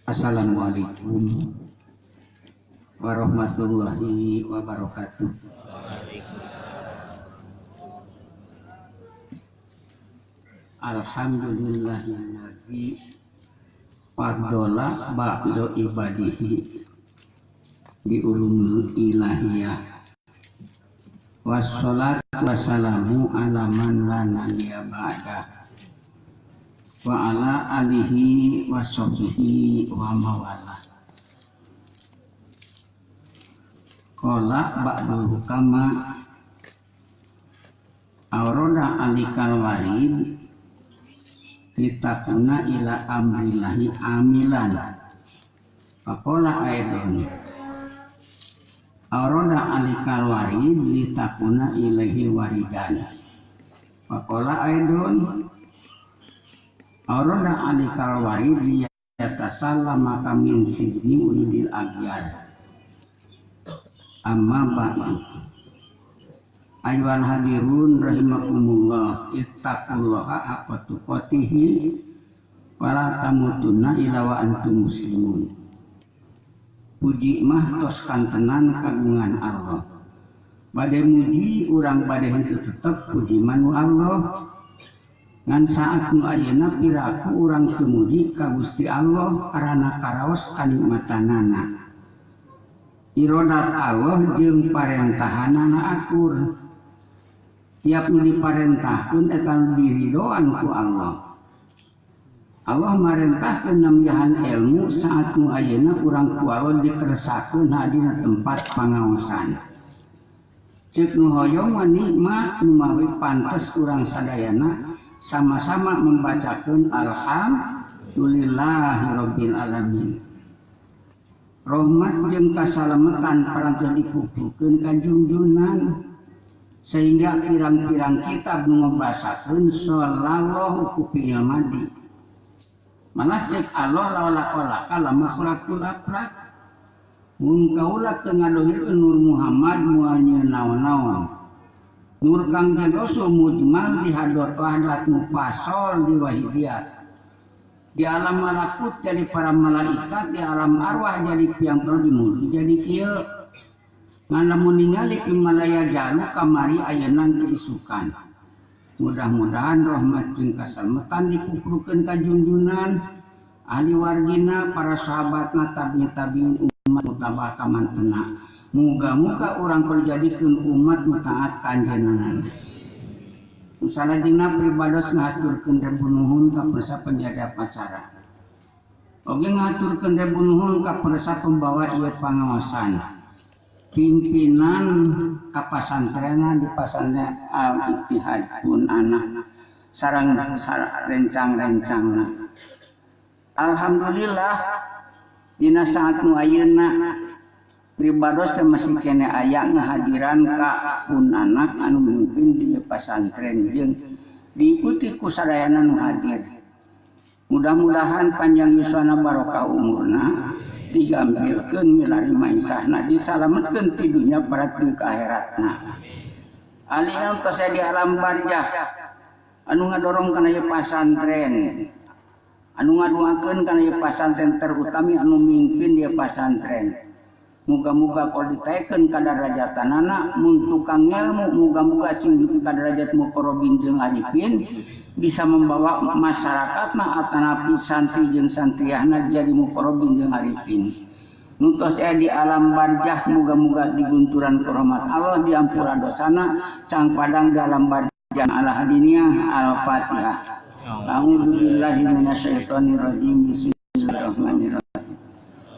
Assalamualaikum warahmatullahi wabarakatuh. Alhamdulillahilladzi faddola ba'da ibadihi bi ulumil ilahiyah. Wassalatu wassalamu ala man la nabiyya ba'da wa ala alihi wa sahbihi wa mawala. Qala ba'du hukama awroda alikal warid litakuna ila amrillahi amilan. Faqala aidon awroda alikal warid litakuna ilaihi waridan. Faqala aidon awroda alikal warid liyatasallama min sidni ulil agyar. Amma ba'du. Ayyuhal hadirun rahimakumullah, ittaqullaha haqqa tuqatih wa la tamutunna illa wa antum muslimun. Puji mah tos kantenan kagungan Allah. Bade muji urang bade henteu tetep puji manu Allah. Ngan saat nu ayeuna piraku urang teu muji ka Gusti Allah karana karaos kanikmatanana. Irodat Allah jeung parentahanana akur. Tiap nu diparentahkeun eta nu diridoan ku Allah. Allah marentahkeun nambihan ilmu saat nu ayeuna urang ku Allah dikersakeun dina tempat pangaosan. Ceuk nu hoyong mah nikmat nu mawi pantes urang sadayana sama-sama membacakeun alhamdulillahirabbil alamin. Rahmat jeung kasalametan parantos dipupukeun ka junjunan sehingga pirang-pirang kitab nu ngabasakeun sallallahu ku fi'il madi. Malah cek Allah laula lama khalaqul aflak. Mun kaula teu ngadohirkeun Nur Muhammad moal nyieun naon-naon. Nur kang Rasul mujmal di hadrat wahdat mufassal di wahidiyah. Di alam malakut jadi para malaikat, di alam arwah jadi piang di mulki jadi kieu. Ngan lamun ningali Himalaya jalu kamari ayeuna keisukan. Mudah-mudahan rahmat jeung kasalmetan dipuprukeun ka junjunan ahli wargina, para sahabatna, tabi'in tabi'in umat mutabah kamantena. Muga-muga urang perjadikeun umat nu taat ka anjeunna. Salajengna pribados ngahaturkeun rebu nuhun ka peserta penjaga acara. Oge ngahaturkeun rebu nuhun ka peserta pembawa ieu pangaosan. Pimpinan kapasantrenan di pasantren Al-Ittihad pun anak sareng rencang-rencangna. Alhamdulillah dina saat nu ayeuna pribados teh masih kene aya ngahadiran ka pun anak anu mimpin di pasantren jeung diikuti ku sadayana nu hadir. Mudah-mudahan panjang yuswana barokah umurna, digampilkeun milari maisahna, disalametkeun ti dunya barat ka akhiratna. Alina tos di alam barjah anu ngadorong kana ieu pasantren, anu ngaduakeun kana ieu pasantren, terutami anu mimpin di pasantren. Muga-muga kalau ditaikeun ka darajatanana mun tukang ilmu, muga-muga sing dugi ka derajat muqarrabin jeung arifin bisa membawa masyarakat mah atanapi santri jeung santriahna jadi muqarrabin jeung arifin. Nu tos aya di alam barjah muga-muga digunturan ku rahmat Allah, diampura dosana, cang padang di alam barjah. Ala hadiniah al-Fatihah. A'udzubillahi minasyaitonirrajim. Bismillahirrahmanirrahim.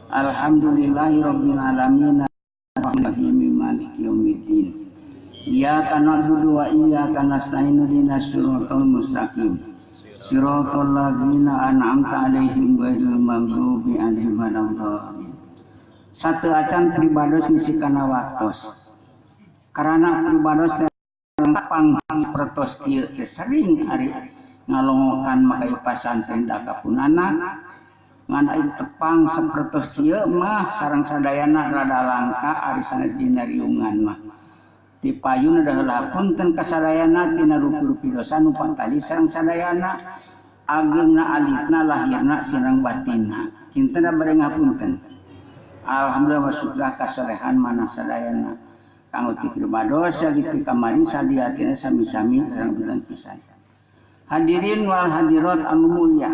Alhamdulillahirabbil alamin arrahmanirrahim maliki yaumiddin. Iyyaka na'budu wa iyyaka nasta'in ihdinas siratal mustaqim. Siratal ladzina an'amta 'alaihim ghairil maghdubi 'alaihim waladdallin. Satu acan pribados ngisi kana waktos. Karana pribados teh pang pertos kieu teh sering ari ngalongokan maka pasantren da kapunana. Ngan ari tepang sapertos kieu mah sareng sadayana rada langka ari sanes dina riungan mah. Di payun adalah punten kasadayana tina rupi-rupi dosa nu patali sareng sadayana, ageungna alitna lahirna sareng batinna. Kinten bade ngapunten. Alhamdulillah wa syukrah kasolehan mana sadayana. Kanggo ti pribados gitu kamari sadiatina sami-sami sareng bulan pisan. Hadirin wal hadirat anu mulia.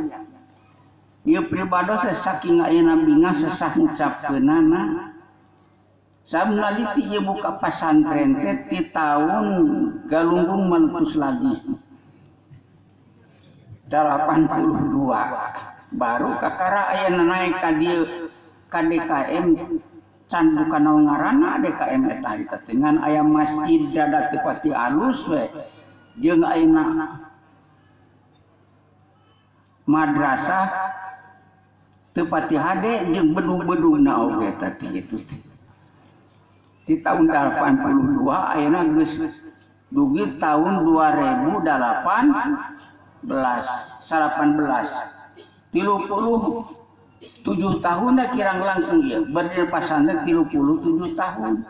Ieu pribados saking ayeuna bingah sesah ngucapkeunana. Samnaliti ieu buka pasantren teh ti taun galunggung meletus lagi. 82 baru kakara ayeuna naik ka dieu ka DKM can bukan naon ngaranna DKM eta harita teh ngan aya masjid dada teu pati alus we jeung ayeuna madrasah teu pati hade jeung bedug-bedugna oge eta teh kitu teh. Di tahun 82 ayeuna geus dugi tahun 2018 37 tahun dah kirang langsung ya berdiri pasantren 37 tahun.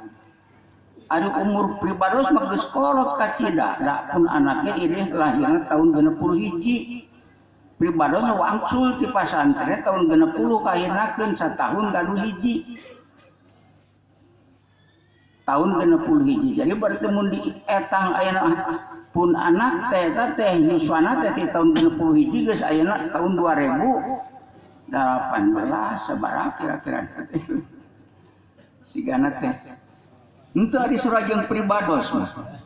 Ari umur pribados mah geus kolot kacida da pun anaknya ini lahirna tahun 61. Pribados wangsul ti pasantren tahun 60 kahirnakeun satahun gaduh hiji. Tahun 61. Jadi berarti mun dietang ayeuna pun anak teh eta teh yuswana teh ti tahun 61 geus ayeuna tahun 2018 sabaraha kira-kira teh. Sigana teh henteu ari surajeng pribados mah.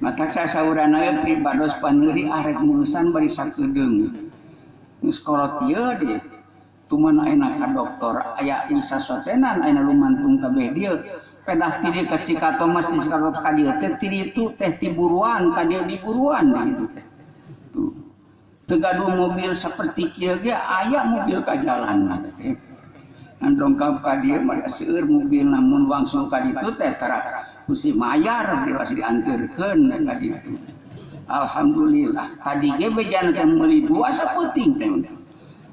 Matak sasaurana ge pribados paneuri arek meungsan bari sakedeung. Geus kolot ieu deui. Tuman ayeuna ka doktor aya isa sotenan ayeuna lumantung kabeh dieu. Pedah ti dieu ka Cikatomas ti Cikatomas ka dieu teh ti ditu teh ti buruan ka dieu di buruan gitu teh. Tuh. Teu gaduh mobil saperti kieu ge aya mobil ka jalan teh. Ngan dongkap ka dieu mah seueur mobil namun wangsul ka ditu teh tara ku si mayar diwas dianterkeun ka ditu. Alhamdulillah tadi ge bejana teh meuli dua sapeuting teh.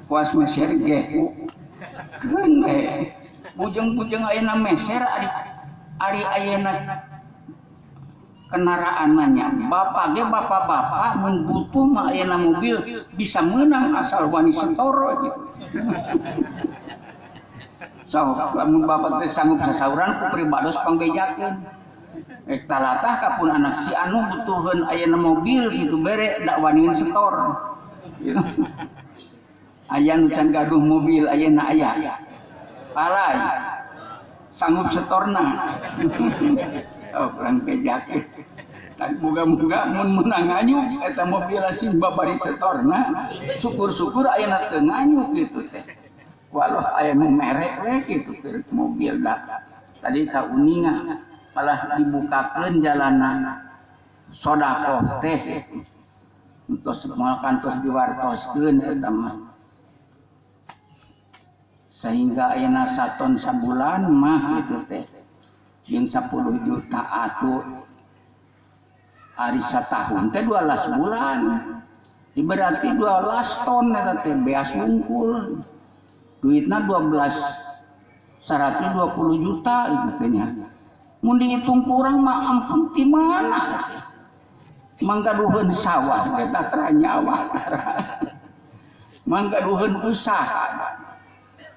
Kuas meser ge keun we. Bujeng-bujeng ayeuna meser ari ayeuna kendaraan nanya bapak ge bapak-bapak mun butuh mah ayeuna mobil bisa meunang asal wani setoro gitu. So lamun bapak teh sanggup sasauran ku pribados pangbejakeun. Rek talatah ka pun anak si anu butuheun ayeuna mobil gitu bere da wanian setor. Gitu. Aya nu can gaduh mobil ayeuna aya. Palai sanggup setorna. Oh, kurang bejakeun. Moga-moga mun meunang nganyuk eta mobil sing babari setorna, syukur-syukur ayeuna teu nganyuk gitu teh. Walau aya nu merek we kitu mobil dah. Tadi ka uninga malah dibukakeun jalana sedekah teh. Entos moal kantos diwartoskeun eta mah. Sehingga ayeuna saton sabulan mah gitu teh. Jeung 10 juta atuh ari satahun teh 12 bulan. Berarti 12 ton eta teh beas wungkul. Duitna 12 120 juta itu teh nya. Mun dihitung kurang mah ampun ti mana? Manggaduheun sawah eta tara nyawa. Manggaduheun usaha.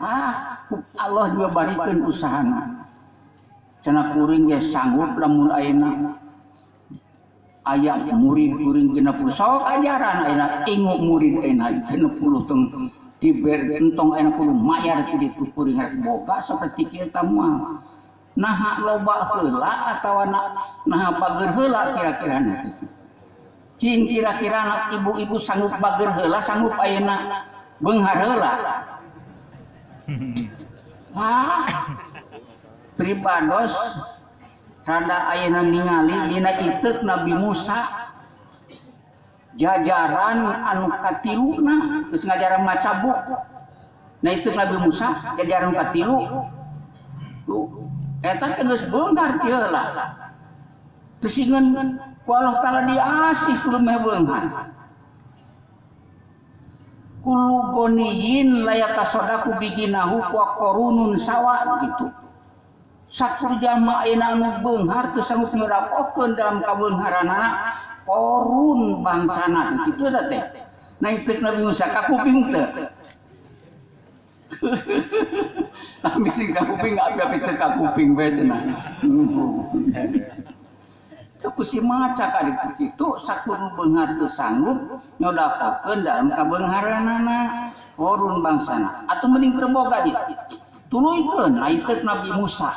Ah, Allah juga barikeun usahana. Cenah kuring ge sanggup lamun ayeuna aya murid kuring 60 sok ajaran ayeuna ingu murid ayeuna 60 tong tiber entong ayeuna kudu mayar ti ditu kuring rek boga saperti kieu tah moal. Naha loba heula atawa naha bager heula kira-kirana. Cing kira-kira ibu-ibu sanggup bager heula sanggup ayeuna beunghar heula. Wah, pribados rada ayeuna ningali dina iteuk Nabi Musa jajaran anu katiluna geus ngajaran maca buku. Nah iteuk Nabi Musa jajaran katilu tuh eta teh geus beunghar kieu lah. Teusingeun ku Allah Taala diasih kudu meh beunghar. Kullu goniyin la yatasadaqu biginahu wa qarunun sawa gitu. Sakur jalma ayeuna anu beunghar teu sanggup nyudakokeun dalam kabeungharanana korun bangsana kitu eta teh. Nah itu Nabi Musa ka kuping teh. Lami sing ka kuping abi teu ka kuping we cenah. Ku si maca ka ditu kitu sakur nu beunghar teu sanggup nyodakokeun dalam kabeungharanana Qarun bangsana. Atuh mending teu boga dit. Tuluykeun aiteuk Nabi Musa.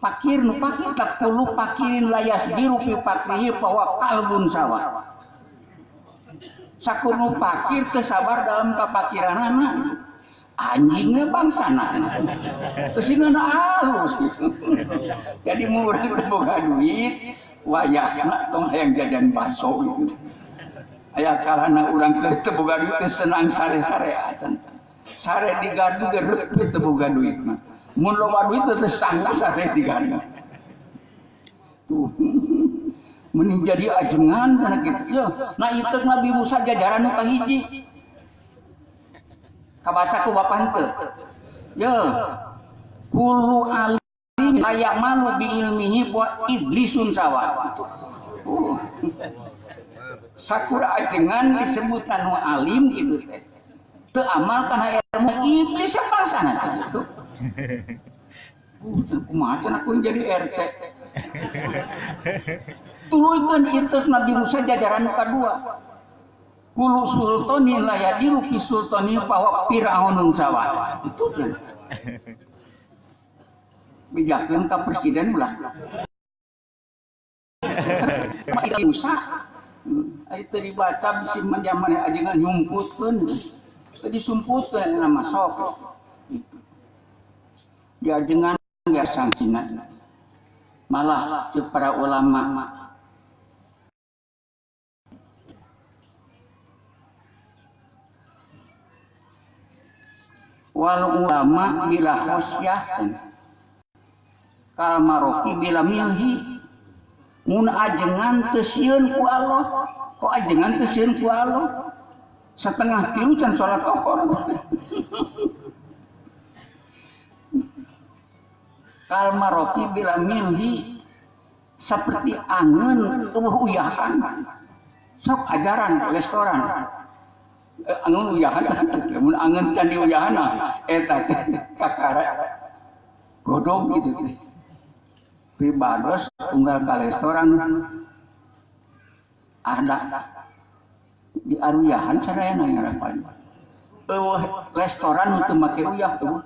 Fakir nu fakir tak perlu fakirin layas biru fi fakrihi bahwa kalbun sawa. Sakur nu fakir teu sabar dalam kapakiranana. Anjingnya bangsana. Terus ini halus gitu. Jadi murah boga duit, wayahna tong hayang jajan bakso gitu. Aya kalana urang teu boga duit teu senang sare-sare acan. Sare di gardu gereup teu boga duit mah. Mun loba duit teu sanggup sare di gardu. Tuh. Mending jadi ajengan kana kitu. Nah ieu Nabi Musa jajaran nu kahiji. Kabaca ku bapak henteu. Ye. Kullu alim layak malu bi ilmihi wa iblisun sawa. Sakur ajengan disebutkan nu alim gitu teh. Teu amal kana ilmu iblis bangsana teh gitu. Kumaha cenah aku jadi RT. Tuluykeun ieu Nabi Musa jajaran nu kadua. Kulu sultani la yadiru fi sultani bahwa Firaunun sawa. Itu cenah. Bijakeun ka presiden ulah. Musa ari teu dibaca bisi manjaman ajengan nyumputkeun. Teu disumputkeun nama sok. Itu. Diajengan ge sangsina. Malah ceuk para ulama wal ulama bila khosyah kal maroki bila milhi mun ajengan teu sieun ku Allah kok ajengan teu sieun ku Allah setengah tilu can salat ohor kal maroki bila milhi seperti angeun eueuh uyahan sok ajaran restoran angeun uyahan mun angeun can diuyahan eta teh kakara godog gitu teh pribados unggal ka restoran ada di aruyahan sadayana ngarapan eueuh restoran teu make uyah eueuh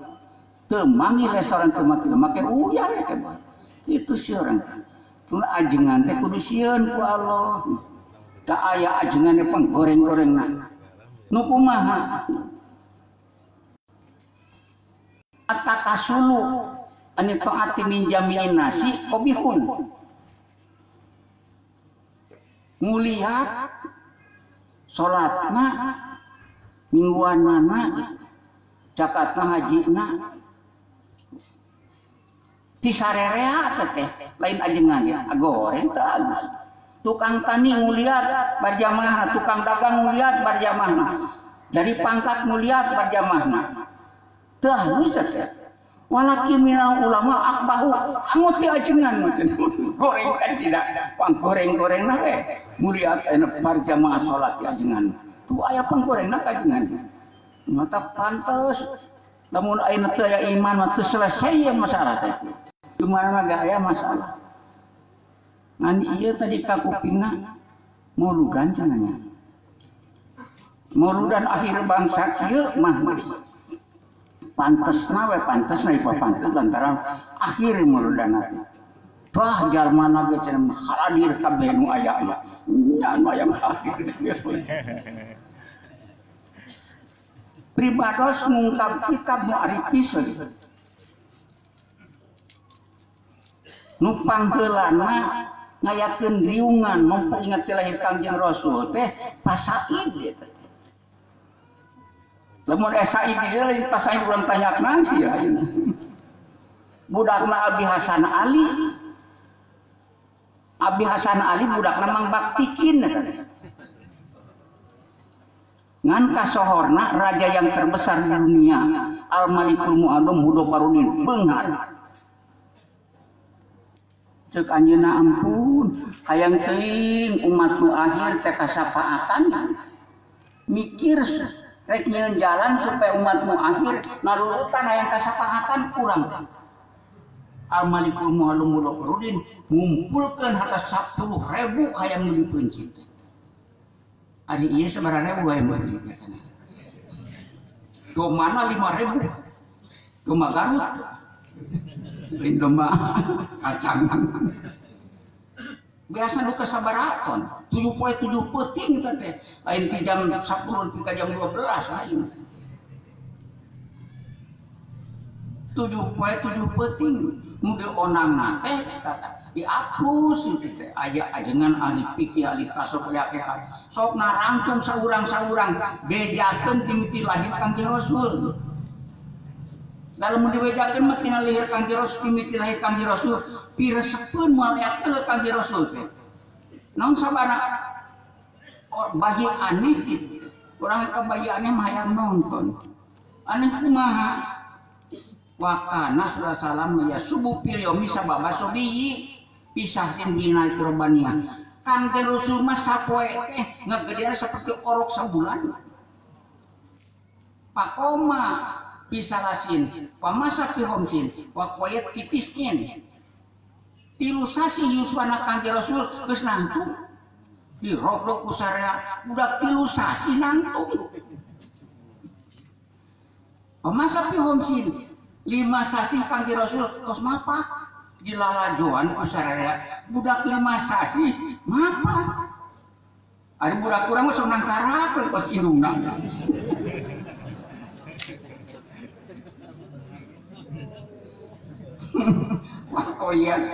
teu manggih restoran teu make uyah teh itu si orang tun ajengan teh kudu sieun ku Allah da aya ajengan panggoreng-gorengna nu kumaha atakasulu ani taati min jami'in nasi qobihun ngulihat salatna mingguanana zakatna hajina ti sarerea teh lain ajengan goreng teu alus. Tukang tani nguliat barjamahna, tukang dagang nguliat barjamahna, jadi pangkat nguliat barjamahna. Teu halus teh. Walakin minal ulama akbahu angut ti ajengan goreng kan cida, panggoreng-gorengna we nguliat anu barjamah salat ti ajengan. Tuh aya panggorengna ka ajengan. Mata pantes lamun ayeuna teu aya iman mah teu selesai ya masalah teh. Di mana mah aya masalah. Ngan ieu tadi kakupingna muludan cenah. Muludan akhir bangsa kieu mah pantesna we pantesna ieu pantes lantaran akhir muludan teh. Wah jalmana ge cenah hadir kabeh nu aya mah. Nya nu aya mah hadir. Pribados ngungkap kitab nu arifis we. Nu pangheulana ngayakeun riungan memperingati lahir Kangjeng Rasul teh pasaid eta. Lamun said ieu lain pasaid urang tanyakna sih ya ayeuna. Budakna Abi Hasan Ali. Abi Hasan Ali budakna Mang Baktikin eta. Ngan kasohorna raja yang terbesar di dunia Al Malikul Mu'adzam Hudofarudin beunghar. Cek anjeunna ampun hayang teuing umat nu akhir teh kasapaatan mikir Rek nyieun jalan supaya umat nu akhir narurutan hayang kasapakatan kurang. Al Malikul Muhallum Mudzafarudin ngumpulkeun harta 10.000 hayang nu dipeuncit. Ari ieu sabaraha ribu hayang nu dipeuncit. Domana 5.000. Domba Garut. Lain domba kacangan. Biasa nu kasabaraton, 7 poe 7 peuting teh. Lain ti jam 10 nepi ka jam 12 lain. 7 poe 7 peuting nu dionangna teh dihapus itu teh aya ajengan ahli fikih ahli tasawuf yakehan. Sok narangtung saurang-saurang bejakeun ti lahir Kangjeng Rasul. Lalu mun dibejakeun mah tina lahir Kangjeng Rasul ti lahir Kangjeng Rasul piresepeun moal yakeun Kangjeng Rasul teh. Naon sabana bayi aneh kitu. Urang ka bayi aneh mah hayang nonton. Aneh kumaha? Wa kana sallallahu ya subuh fil yaumi sababa sobiyi pisahkeun dina qurbania. Kangjeng Rasul mah sapoe teh ngagedean saperti orok sabulan. Pakoma pisalasin, pamasa fi homsin, wa qoyat fitisnin. Tilu sasi yuswana Kangjeng Rasul geus nangtung. Dirogrok ku sarea budak tilu sasi nangtung. Pamasa fi homsin, 5 sasi Kangjeng Rasul tos mapah dilalajoan ku sararea budak 5 sasi mapah. Ari budak urang mah sok nangkarak we kos indungna.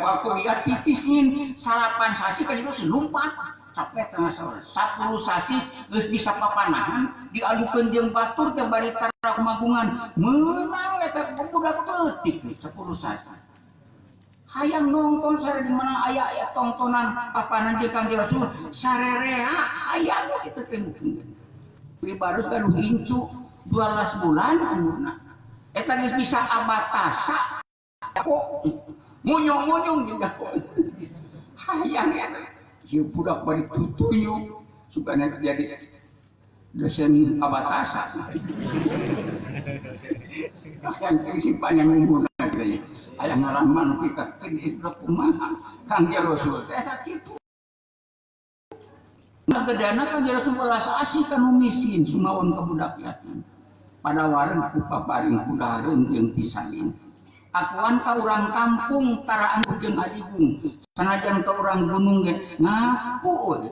Wakoyat tipisin 8 sasi kan itu lompat capek tengah sore 10 sasi geus bisa papanahan diadukeun jeung batur teh bari tara magungan meunang eta budak peutik 10 sasi hayang nonton sare di mana aya aya tontonan papanan jeung Kangjeng Rasul sarerea hayang kitu teh pribados gaduh incu 12 bulan umurna eta geus bisa abatasa kok munyung-munyung juga hayang ya ieu budak bari tutuyu supaya jadi dosen abatasa hayang si panjang umurna teh hayang ngalaman kita teh kumaha Kangjeng Rasul teh sakitu ngagedana Kangjeng Rasul welas asih ka nu miskin sumawan ka budak yatim pada wareng ku paparing kudahareun jeung pisanin akuan ka urang kampung tara angguh jeung adigung sanajan ka urang gunung ge ngaku we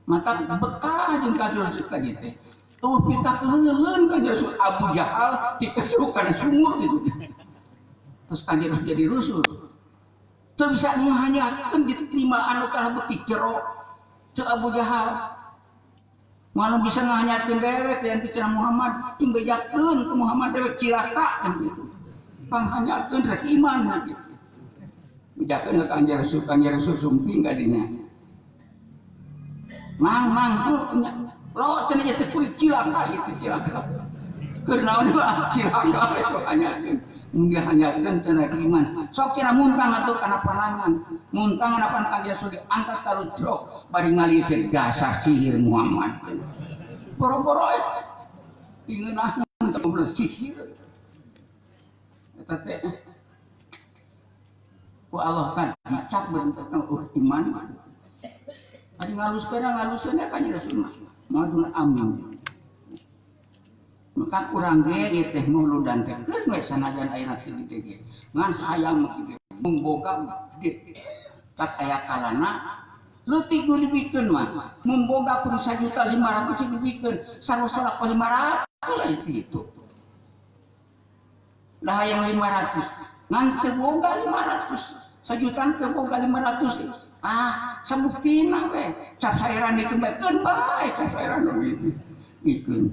mata betah jeung ka Rasul ka dieu teh tuh pita keuleun ka Rasul Abu Jahal dikesukan sumur gitu terus Kangjeng Rasul jadi rasul teu bisa ngahanyakeun diterima anu kalah beuki jero ceuk Abu Jahal malah bisa ngahanyakeun dewek yang bicara Muhammad cing bejakeun ke Muhammad dewek cilaka kan gitu panghanyakeun rek iman gitu bejakeun ka Kangjeng Rasul sumping ka dinya mang mang lo cenah teh kulit cilaka gitu cilaka keur naon cilaka we sok hanyakeun munggah hanyakeun cenah iman sok cenah muntang atuh kana panangan muntang kana Kangjeng Rasul diangkat ka jero bari ngalisir dasar sihir Muhammad boro-boro ingeunahan teu sihir eta teh ku Allah kan dicap berentang iman ari ngaluskeun ngaluskeun Kangjeng Rasul mah madun amin maka kurang ge ieu teh muludan teh geus we sanajan ayeuna kieu ge ngan hayang mah kieu mung boga gede tak aya kalana leutik nu dibikeun mah mun boga kudu 1.500.000 dibikeun sarua 500 itu lah hayang 500 ngan teu boga 500 sajutaan teu boga 500 ah sabuktina we cap sairan itu bae keun bae cap sairan itu bikeun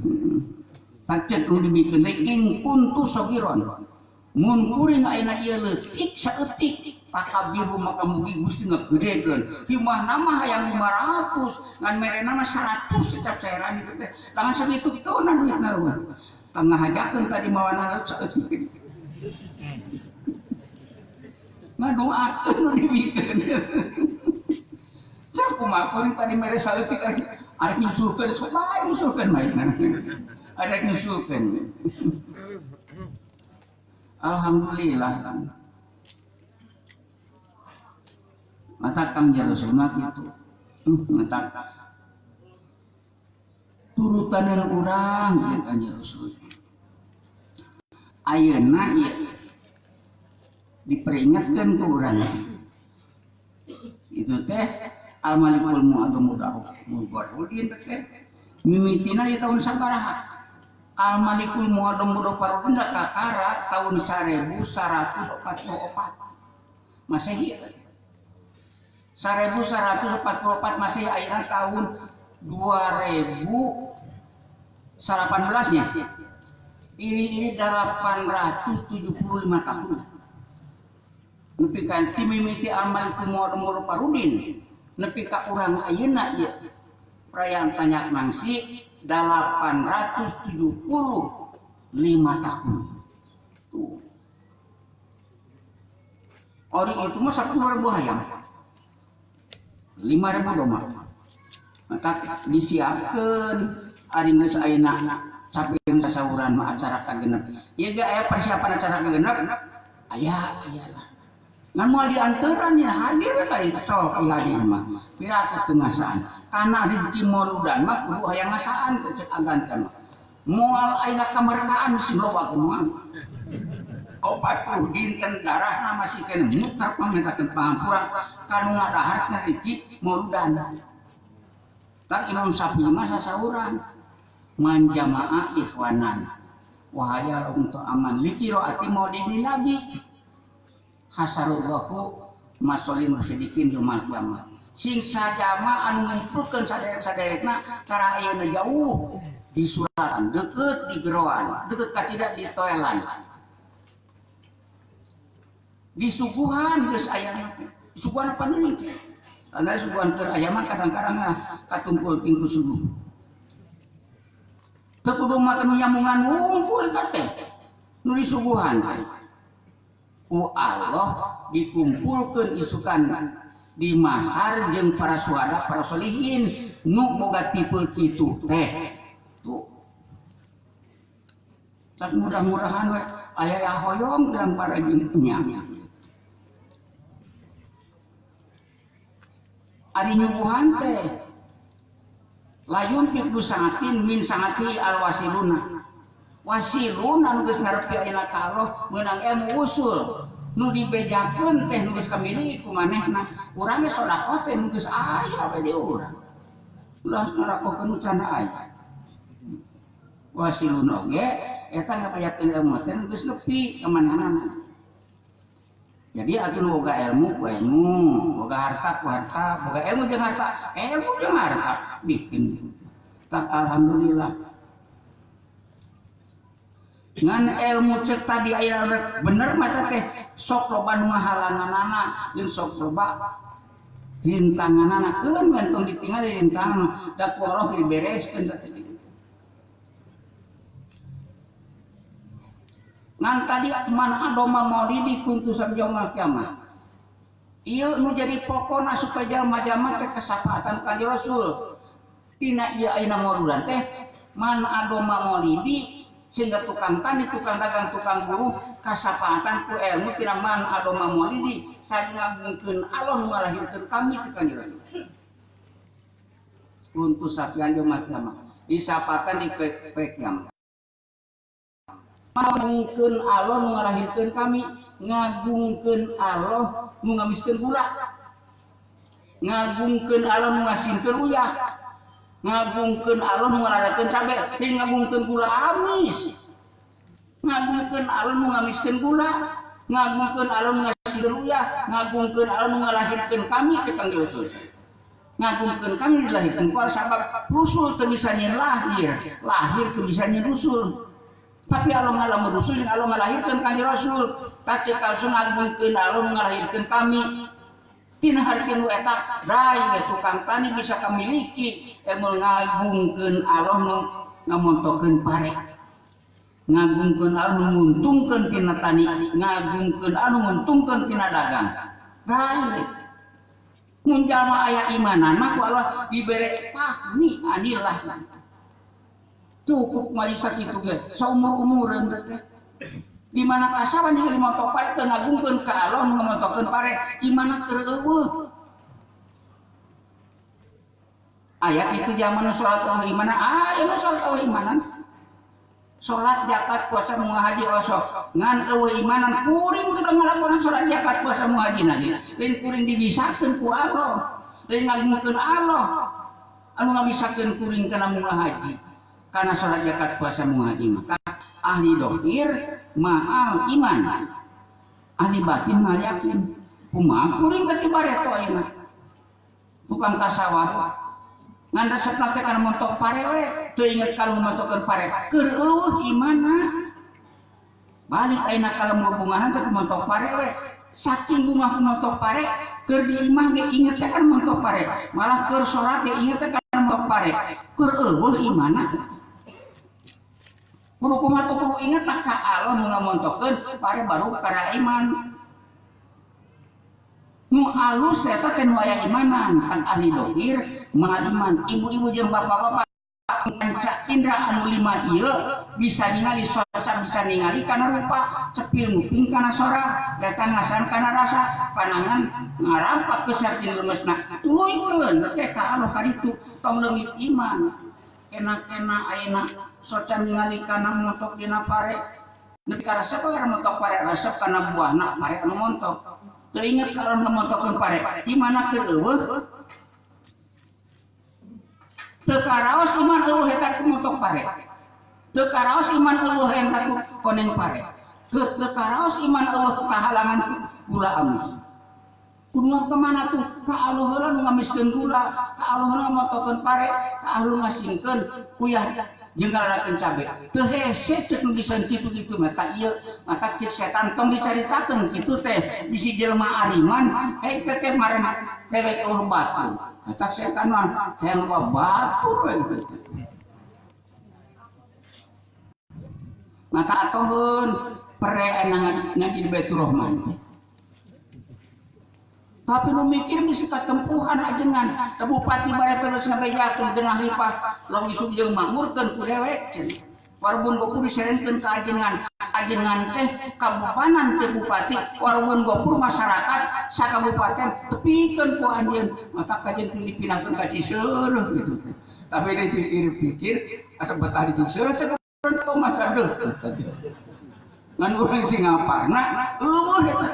pancen nu dibikeun teh ing kuntu sogiron mun kuring ayeuna ieu leutik saeutik pakabiru maka mugi Gusti ngagedekeun himah mah hayang 500 ngan merena mah 100 cap sairan itu teh langan sakitu kituna duitna mah pangahajakeun tadi mawana saeutik ngadoakeun nu dibikeun cak kumaha kuring tadi mere saeutik Arek nyusulkeun sok bae nyusulkeun bae. Arek nyusulkeun. Alhamdulillah. Mata Kang Rasul mah kitu. Mata turutaneun urang kieu Kanjeng Rasul. Ayeuna ieu diperingatkan ke urang. Itu teh Al-Malikul Mu'adzam Mudarudin teh mimitina di tahun sabaraha? Al-Malikul Mu'adzam Mudarudin kakara tahun 1144 Masehi. 1144 Masehi ayeuna tahun 2018 nya. Ini 875 tahun. Nepi ka mimiti Al-Malikul Mu'adzam Mudarudin nepi ka urang ayeuna ieu perayaan Tanjak Mangsi 875 tahun. Tuh. Ori itu mah 10.000 hayam. 5.000 domba. Maka disiapkeun ari geus ayeuna sapiring sasauran mah acara kagenep. Ieu ge aya persiapan acara kagenep? Aya, iyalah. Ngan moal dianteran ya hadir we ka sok hadir mah. Pira teu ngasaan. Kana rezeki moludan mah kudu hayang ngasaan teh cek agan teh mah. Moal ayeuna kamerkaan sing loba kumaha. 40 dinten darahna masih kene muter pamentakeun pangampura kanu ngadahar rezeki moludan. Tah Imam Syafi'i mah sasauran man jamaah ikhwanan wahaya untuk aman liqiraati maulidin nabi hasarullahu masolin musidikin jumal kiamat sing sajama anu ngumpulkeun saderek-saderekna cara ayeuna jauh di suratan deukeut di geroan deukeut ka tidak di toelan disuguhan geus aya mah disuguhan apa deui karena suguhan keur aya mah kadang-kadang katumpul pingku suguh teu kudu mah nu nyambungan ngumpul teh nu disuguhan ku Allah dikumpulkeun isukan di masar jeung para suhada para solihin nu boga tipe kitu teh tuh tak mudah-mudahan we aya hoyong dalam para jeung nya ari nyuguhan teh layun pikdu sangatin min sangati alwasiluna wasiluna nu geus ngarepi ayeuna ka Allah meunang ilmu usul nu dibejakeun teh nu geus kamiliki ku manehna urang ge sedekah teh nu geus aya we di urang ulah ngarakokeun nu can aya wasiluna oge eta ngabejakeun ilmu teh nu geus nepi ka manehna. Jadi atuh nu boga ilmu ku ilmu, boga harta ku harta, boga ilmu jeung harta, ilmu jeung harta bikin. Tak alhamdulillah. Ngan ilmu cek tadi aya bener mah teh sok loba nu ngahalanganana jeung sok loba rintanganana keun we tong ditingali rintangan da ku Allah dibereskeun teh. Ngan tadi man adoma maulidi kuntu samjaumal kiamah. Ieu nu jadi pokona supaya jalma-jalma teh kasafaatan ka Rasul. Tina ieu ayeuna mauludan teh man adoma maulidi sehingga tukang tani, tukang dagang, tukang buruh kasafaatan ku ilmu tina man adoma maulidi saling ngagungkeun Allah nu ngalahirkeun kami ti Kanjeng Rasul. Kuntu sapian jaumal kiamah. Disapatan di poe kiamat. Ngagungkeun Allah nu ngalahirkeun kami, ngagungkeun Allah nu ngamiskeun gula, ngagungkeun Allah nu ngasinkeun uyah, ngagungkeun Allah nu ngaladakeun cabe, deui ngagungkeun gula amis, ngagungkeun Allah nu ngamiskeun gula, ngagungkeun Allah nu ngasinkeun uyah, ngagungkeun Allah nu ngalahirkeun kami ke Kangjeng Rasul. Ngagungkeun kami dilahirkeun ku sabab rusul teu bisa nyeun lahir, lahir teu bisa nyeun rusul. Tapi Allah ngalam rusul, Allah ngalahirkeun Kanjeng Rasul. Tak cek langsung ngagungkeun Allah ngalahirkeun kami. Tina harkeun nu eta rai we tukang tani bisa kamiliki ilmu ngagungkeun Allah nu ngamontokeun pare. Ngagungkeun Allah nu nguntungkeun tina tani, ngagungkeun Allah nu nguntungkeun tina dagang. Rai. Mun jalma aya imanan mah ku Allah dibere pahmi anillah. Cukup mari sakitu ge saumur-umureun teh. Di mana kasawan ningali montok pare teu ngagungkeun ka Allah nu ngamontokeun pare, di mana keur eueuh. Aya kitu zaman salat eueuh imana, aya nu salat eueuh imanan. Salat zakat puasa moal haji osok, ngan eueuh imanan kuring kudu ngalakonan salat zakat puasa moal haji lagi. Lain kuring dibisakeun ku Allah, lain ngagungkeun Allah anu ngabisakeun kuring kana moal haji. Karena salat zakat puasa moal haji maka ahli dohir ma'al iman, ahli batin ma'al yakin. Kumaha kuring teh bareto ayeuna tukang kasawah ngan resepna teh kana montok pare we teu inget ka montokeun pare keur eueuh imanna. Balik ayeuna ka lembur bungahan teh montok pare we, saking bungah montok pare keur di imah ge inget teh kana montok pare, malah keur salat ge inget teh kana montok pare, keur eueuh imanna. Kudu kumaha kudu inget tak ka Allah nu ngamontokeun pare baru kana iman. Nu alus eta teh nu aya imanan, tang ahli dohir ma'al iman. Ibu-ibu jeung bapak-bapak panca indra anu lima ieu bisa ningali soca, bisa ningali kana rupa, cepil nguping kana sora, datang ngasan kana rasa, panangan ngarampak keusar lemesna. Tuluy-keun teh ka Allah kaditu tong leungit iman. Kena-kena ayeuna soca ningali kana montok dina pare, nepi ka resep kana montok pare, resep kana buahna pare anu montok. Teu inget ka anu montokeun pare, di mana keur eueuh? Teu karaos iman eueuh eta ku montok pare. Teu karaos iman eueuh eta ku koneng pare. Teu karaos iman eueuh kahalangan gula amis. Kudu ka mana tuh? Ka Allah heula nu ngamiskeun gula, ka Allah heula montokeun pare, ka Allah ngasingkeun kuyah jeung ngalalakeun cabe. Teu hese ceuk nu bisa kitu-kitu mah ta ieu, maka ceuk setan tong dicaritakeun kitu teh bisi jelema ariman, hei teh teh marana dewek eueuh batu. Maka setan mah hayang batu we gitu. Maka atoheun pere ngaji di Baitur Rahman. Tapi nu mikir bisi katempuhan ajengan, bupati bare terus ngabejakeun geunah lipah, lamun isuk jeung makmurkeun ku dewek cenah. Warbun gopur diserenkeun ka ajengan, ajengan teh kabupanan teh bupati, warbun gopur masyarakat sakabupaten tepikeun ku anjeun, maka kajeun teh dipindahkeun ka Ciseureuh gitu teh. Tapi dipikir-pikir asa betah di Ciseureuh cenah mah aduh. Ngan urang Singaparna eueuh eta.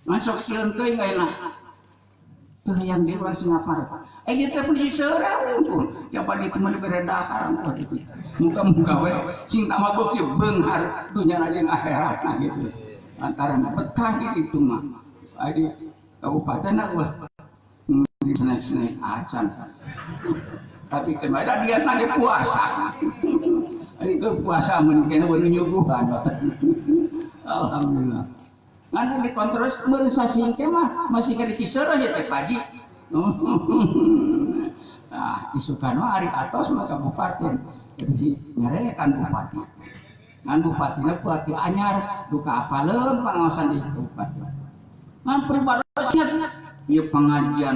Ngan sok sieun teuing ayeuna. Teu hayang deui urang Singaparna. Eh dia teh pun diseureuh untung. Coba di teman bere dahar gitu. Muka-muka we sing tambah beuki beunghar dunya jeung akhiratna gitu. Lantaran betah gitu mah. Adi kabupaten wah naik-naik acan. Tapi kemarin dia lagi puasa. Ini ke puasa mun kena baru nyuguhan. Alhamdulillah. Ngan dikontrol meureun sasingke mah masih ka Ciseureuh ya teh Pak Haji. Nah, isukan mah ari atos mah kabupaten. Jadi nyarekan bupati. Ngan bupatina bupati anyar duka apaleun pangaosan di kabupaten. Ngan pribados ingat ieu pengajian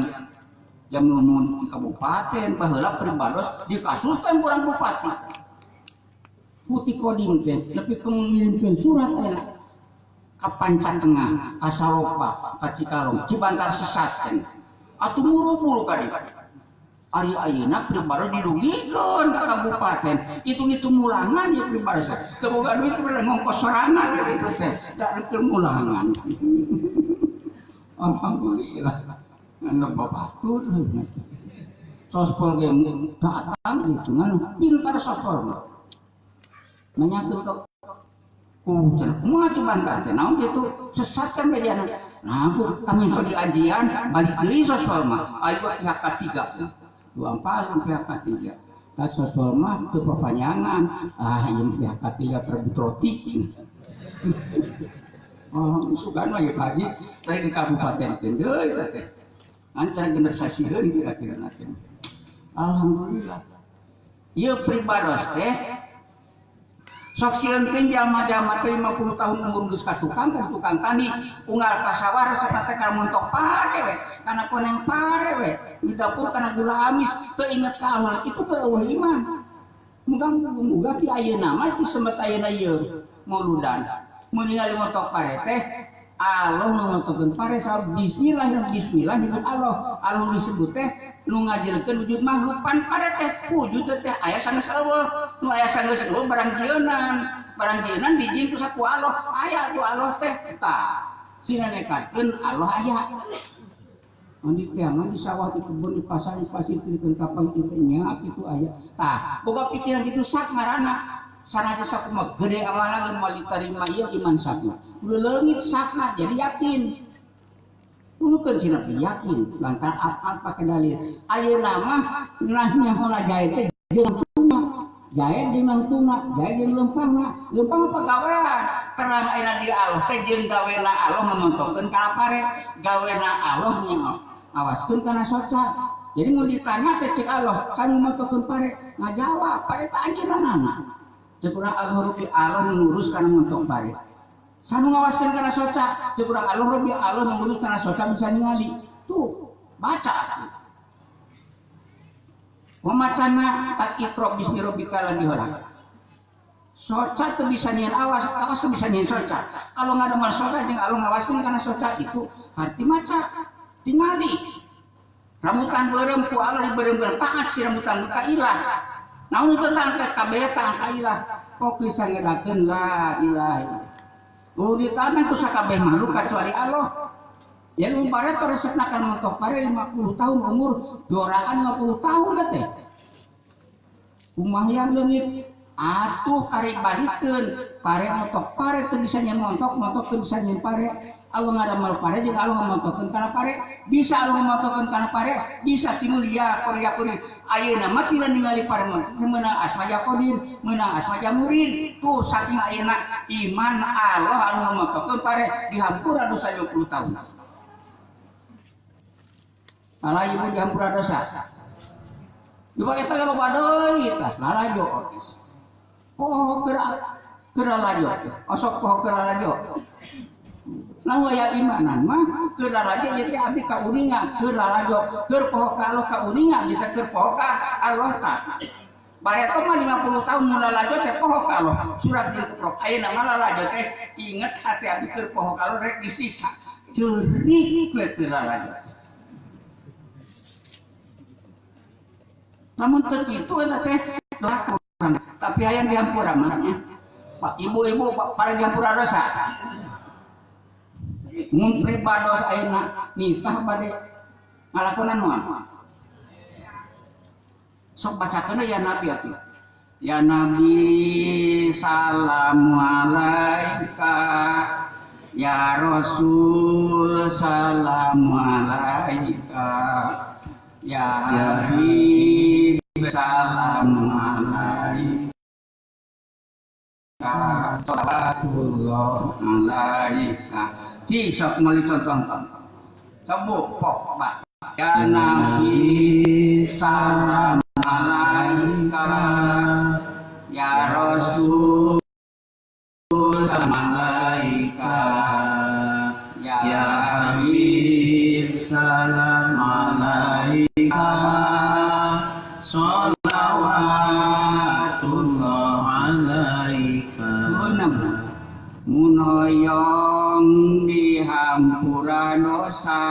jam numun di kabupaten baheula pribados dikasuskan kurang bupati. Putih kodim teh nepi ka ngirimkeun surat ayeuna ka Panca Tengah, ka Salopa, ka Cikalong, Cibantar sesat teh. Atuh murubul ka dieu. Ari ayeuna pribados dirugikeun ka kabupaten. Hitung-hitung mulangan ya pribados. Teu boga duit teh ngongkos sorangan kitu teh. Da teu mulangan. Alhamdulillah. Ngan babatur. Sospol ge datang gitu ngan pintar sospol. Nanyakeun ka ku cenah kumaha Cibantar teh naon kitu sesat kan bejana. Nah ku kami sok diajian balik deui sospol mah. Ayo pihak katiga. 24 sampai pihak katiga. Ka sospol mah teu papanjangan. Ah ieu pihak katiga perebut roti. Oh, isukan mah ya Pak Haji, lain di kabupaten teh deui teh. Ancar genep sasieun kira-kira teh. Alhamdulillah. Ieu pribados teh Sok sieun teh jalma-jalma teh 50 tahun umur geus ka tukang tukang tani unggal ka sawah resepna teh kana montok pare we, kana koneng pare we, di dapur kana gula amis, teu inget ka Allah itu keur eueuh iman. Muga-muga ti ayeuna mah ti semet ayeuna ieu mauludan. Mun ningali montok pare teh Allah nu montokeun pare sabab bismillah bismillah nyebut Allah. Allah disebut teh nu ngajelkeun wujud makhluk pan pare teh wujud teh aya sanes eueuh, nu aya sanes eueuh barang jieunan dijieun ku saku Allah, aya ku Allah teh tah sina nekatkeun Allah aya. Mandi piangan di sawah, di kebun, di pasar, di pasir, di kapal, di nya kitu aya. Tah, boga pikiran kitu sak ngaranna. Sanajan sakumaha gede amalna geus moal ditarima ieu iman sakna. Kudu leungit sakna jadi yakin. Kudukeun sina yakin lantaran apal pake dalil. Ayeuna mah nah nyaho jae teh jeung tuna. Jae jeung tuna, jae jeung leumpangna. Leumpang pagawean. Terang ayeuna di Allah teh jeung gawena Allah ngamontokeun kana pare, gawena Allah nya awaskeun kana soca. Jadi mun ditanya teh cek Allah, kan ngamontokeun pare, ngajawab pare teh anjeunna. Cek urang Allah rupi Allah ngurus kana montok pare. Sanu ngawaskeun kana soca, cek urang Allah rupi Allah ngurus kana soca bisa ningali. Tuh, baca atuh. Mamacana tak iqra bismi rabbikal ladzi khalaq. Soca teu bisa nyieun awas, awas teu bisa nyieun soca. Kalau ngadamal soca jeung Allah ngawaskeun kana soca itu arti maca tingali. Rambutan beureum ku Allah dibeureumkeun taat si rambutan ka ilah. Naon teu taat kabeh taat ka ilah. Kok bisa ngedakeun la ilaha illallah. Ditantang ku sakabeh makhluk kecuali Allah. Ya lu pare resepna kan montok pare 50 tahun umur, dorakan 50 tahun teh. Kumaha leungit atuh karek balikeun, pare montok pare teu bisa nyen montok, montok teu bisa nyen pare. Allah ngadamal pare jeung Allah ngamontokeun kana pare, bisa Allah ngamontokeun kana pare, bisa timbul ya Korea Korea. Ayeuna mah teu ningali pare meunang asma ja Qadir, meunang asma ja Murid. Tuh saking ayeuna iman Allah anu ngamontokeun pare dihampura dosa 20 tahun. Alah ibu dihampura dosa. Coba kita loba deui tah lalajo. Poho keur lalajo. Osok poho keur lalajo. Nah aya imanan mah keur lalajo ieu teh abdi kauninga keur lalajo, keur poho ka Allah kauninga ieu teh keur poho ka Allah tah. Bareto mah 50 tahun mun lalajo teh poho ka Allah. Surat jeung keprok ayeuna mah lalajo teh inget hati abdi keur poho ka Allah rek disiksa. Ceurik we teu lalajo. Namun teu kitu eta teh doa kurang, tapi hayang dihampura mah nya. Pak ibu-ibu paling dihampura dosa. Mun pribados ayeuna nitah bade ngalakonan moal. Sok bacakeun ya Nabi atuh. Ya Nabi salamu alaika, ya Rasul salamu alaika, ya Habib salamu alaika, salawatullah alaika. Ci sok meuli contoh. Sok pok Pak. Ya Nabi salam alaika, ya Rasul salam alaika, ya Habib salam alaika, sholawatullah alaika. Munoyong dihampura dosa,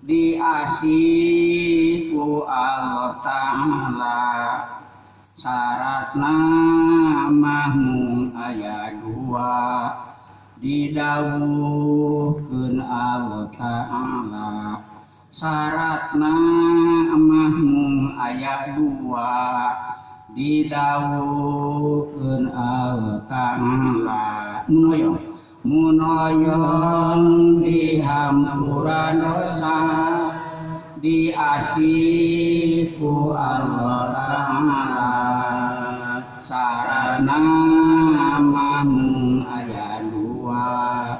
diasih ku Allah Ta'ala, syaratna mah mung aya dua, didawuhkeun Allah Ta'ala, syaratna mah mung aya dua, didawuhkeun Allah Ta'ala. Munoyong munoyong dihampura dosa, diasih ku Allah Ta'ala, syaratna mah mung aya dua,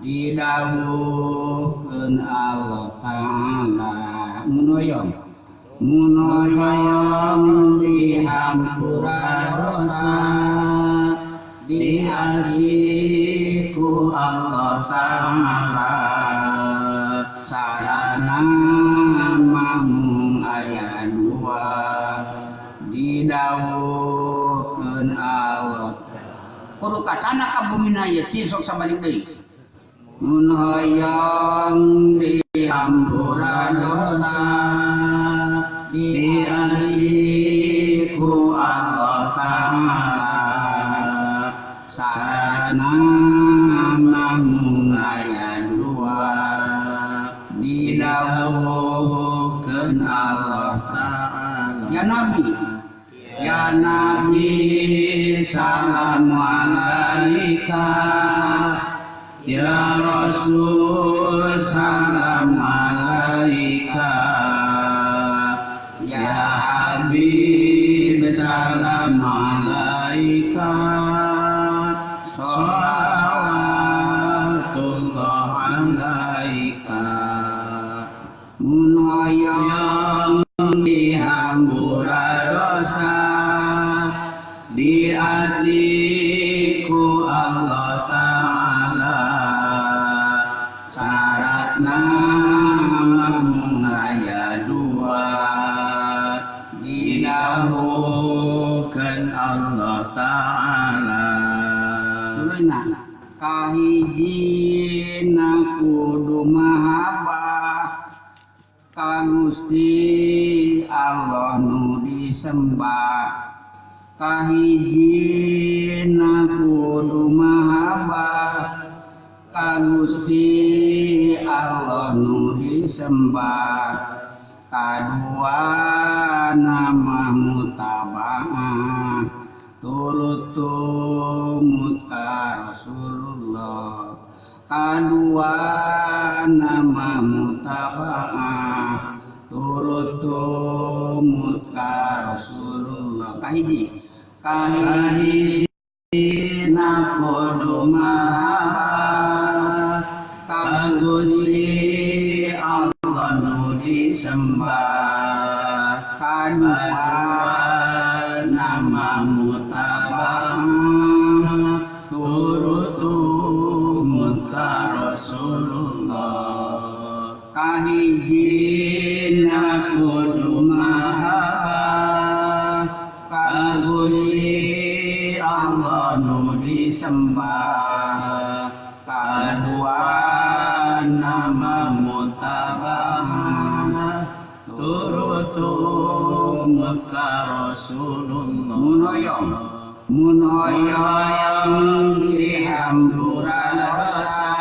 didawuhkeun Allah Ta'ala. Munoyong munoyong dihampura dosa, Diasihi ku Allah Ta'ala syaratna mung aya dua didawuhkeun Allah kudu kacana ka bumina ieu ti sok sabalik deui mun hoyong dihampura dosa diasihi ku Allah Ta'ala syaratna mung aya dua didawuhkeun Allah Ta'ala. Ya Nabi, ya Nabi salam alaika, ya Rasul salam alaika, ya Habib salam alaika, sholawatullah alaika. Mun hoyong dihampura dosa diasihi ku Allah Ta'ala syaratna mung aya dua didawuhkeun Allah Ta'ala. Tuluyna kahijina kudu mahabbah ka Gusti Allah nu disembah kahijina kudu mahabbah ka Gusti Allah nu disembah kadua nama mutabaah turut tumut ka Rasulullah kadua nama mutabaah turut tumut ka Rasulullah. Kahiji kahiji na kudu mahabbah ka Gusti Allah nu disembah kadua nama mutabaah turut tumut ka Rasulullah. Kahijina kudu mahabbah ka Gusti Allah nu disembah kadua nama mutabaah turut tumut ka Rasulullah. Mun hoyong mun hoyong dihampura dosa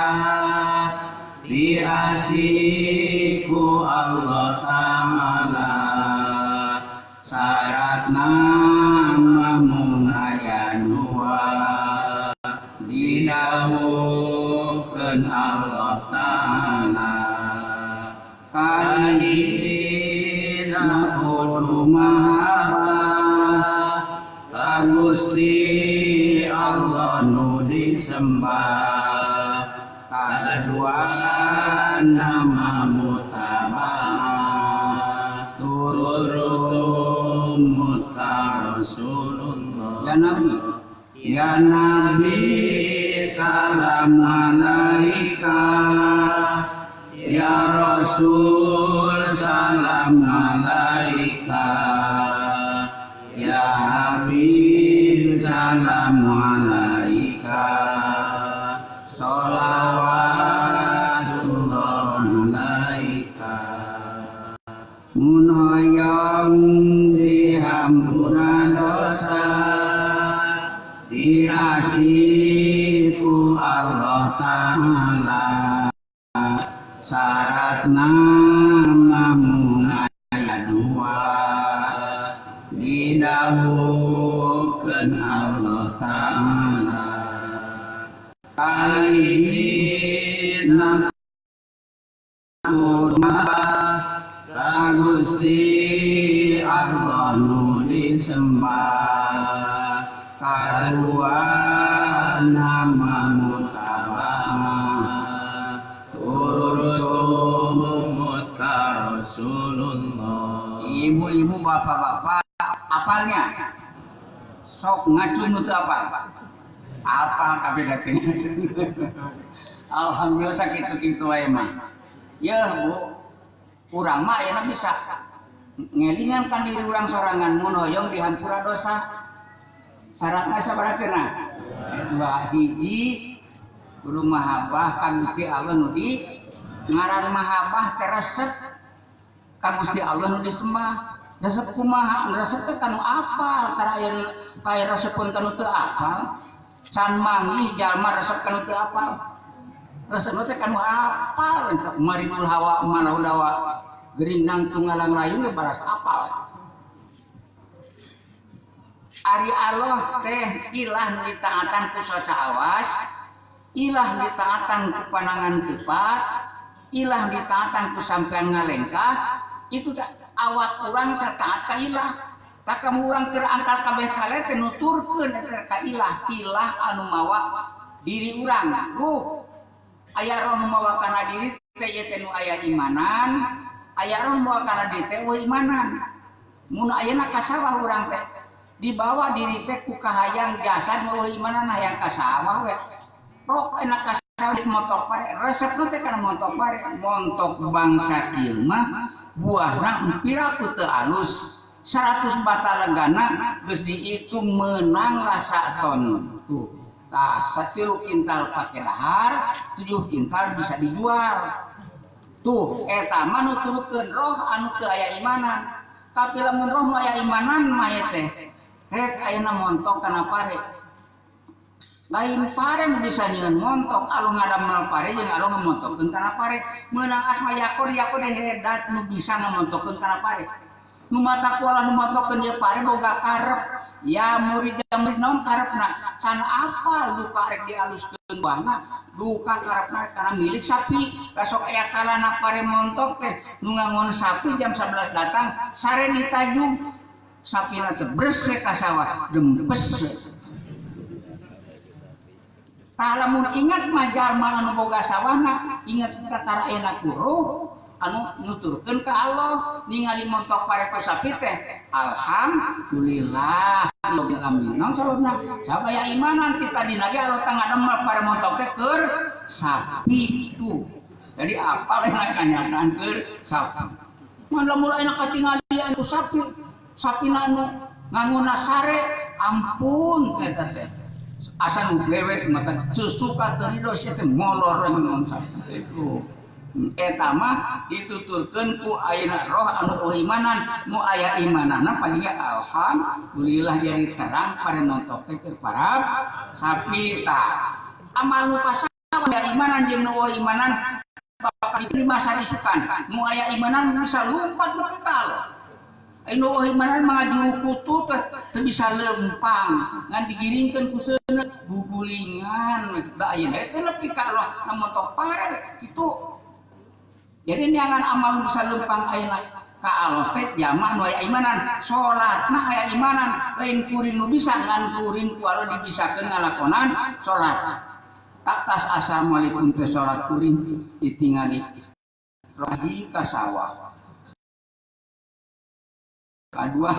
diasihi ku Allah Ta'ala syaratna mung aya dua didawuhkeun Allah Ta'ala kahijina kudu mahabbah ka Gusti Allah nu disembah kadua nama mutabaah turut tumut ka Rasulullah. Ya Nabi, ya Nabi salam alaika, ya Rasul salam alaika, ya Habib salam alaika, sholawatullah alaika. Mun hoyong dihampura dosa diasihi ku Allah Ta'ala syaratna mung aya dua didawuhkeun Allah Ta'ala kahijina kudu mahabbah ka Gusti Allah nu disembah kadua nama mutabaah turut tumut ka Rasulullah. Ibu-ibu bapak-bapak apalnya sok ngacung nu teu apal. Apal kabeh dateng. Alhamdulillah sakitu-kitu wae mah. Yeuh Bu, urang mah ayeuna bisa ngelingan kan diri urang sorangan mun hoyong dihampura dosa. Syaratna sabaraha cenah? Dua hiji kudu mahabbah ka Gusti Allah nu di ngaran mahabbah teh resep ka Gusti Allah nu disembah. Resep kumaha? Resep teh kanu apal, tara aya kaya resepeun kanu teu apal. Can manggih jalma resep kanu teu apal. Resep teh kanu apal, marimul hawa malau dawa gerinang tunggalang layung ge baras apal. Ari Allah teh ilah nu ditaatan ku soca awas, ilah ditaatan ku panangan kupat, ilah ditaatan ku sampean ngalengkah, itu awak urang sataat ka ilah. Tak kamu urang keur angkat kabeh kale teh nuturkeun eta ka ilah, ilah anu mawa diri urang. Ruh aya roh nu mawa kana diri teh ieu teh nu aya imanan, aya roh nu mawa kana diri teh eueuh imanan. Mun ayeuna ka sawah urang teh dibawa diri teh ku kahayang jasad nu eueuh imanan hayang ka sawah we. Rok enak ka sawah di montok pare, resepna teh kana montok pare, montok bangsa kieu mah buahna piraku teu alus. 100 batalegana geus dihitung meunang lah saton. Tuh. Tah, 1 kintal pake dahar, 7 kintal bisa dijual. Tuh, eta mah nuturkeun roh anu teu aya imanan. Tapi lamun roh nu aya imanan mah ieu teh rek ayeuna montok kana pare. Lain pare nu bisa nyieun montok, anu ngadamel pare jeung anu ngamontokkeun kana pare. Meunang asma Yakor, Yakor hedat nu bisa ngamontokkeun kana pare. Nu mata kuala nu montokkeun ieu pare boga karep. Ya murid murid naon karepna? Can apal duka rek dialuskeun buahna, duka karepna kana milik sapi. Sok aya kalana pare montok teh nu ngangon sapi jam 11 datang, sare ditajung. Sapina teh bresek ka sawah, dempes. Tah lamun ingat mah jalma anu boga sawahna, ingat ka tara ku roh anu nuturkeun ka Allah, ningali montok pare ku sapi teh alhamdulillah rabbil alamin. Naon sababna? Sabab aya imanan kita dina ge Allah teh ngademel pare montok teh keur sapi tuh. Jadi apal enak kanyataan keur sapi. Mun lamun enak katingali ku sapi, sapina anu nganguna sare, ampun eta teh. Asa nu lewet mata susuka teu rido sia teh molor ngon sapi itu. Eta mah dituturkeun ku ayeuna roh anu eueuh imanan, nu aya imanana padinya alhamdulillah jadi terang pare montok teh keur parab sapi tah. Amal nu pasawa aya imanan jeung nu eueuh imanan bakal diterima sarisukan. Nu aya imanan bisa lumpat nepi ka Allah. Anu eueuh imanan mah ngajuru kutu teh teu bisa lempang, ngan digiringkeun ku seuneut gugulingan. Da ayeuna teh nepi ka Allah montok pare kitu. Jadi neangan amal bisa lempang ayeuna ka Allah teh jamaah nu aya imanan, salatna aya imanan, lain kuring nu bisa ngan kuring ku Allah dibisakeun ngalakonan salat. Atas assalamualaikum teh salat kuring ditingali lagi ka sawah. Kadua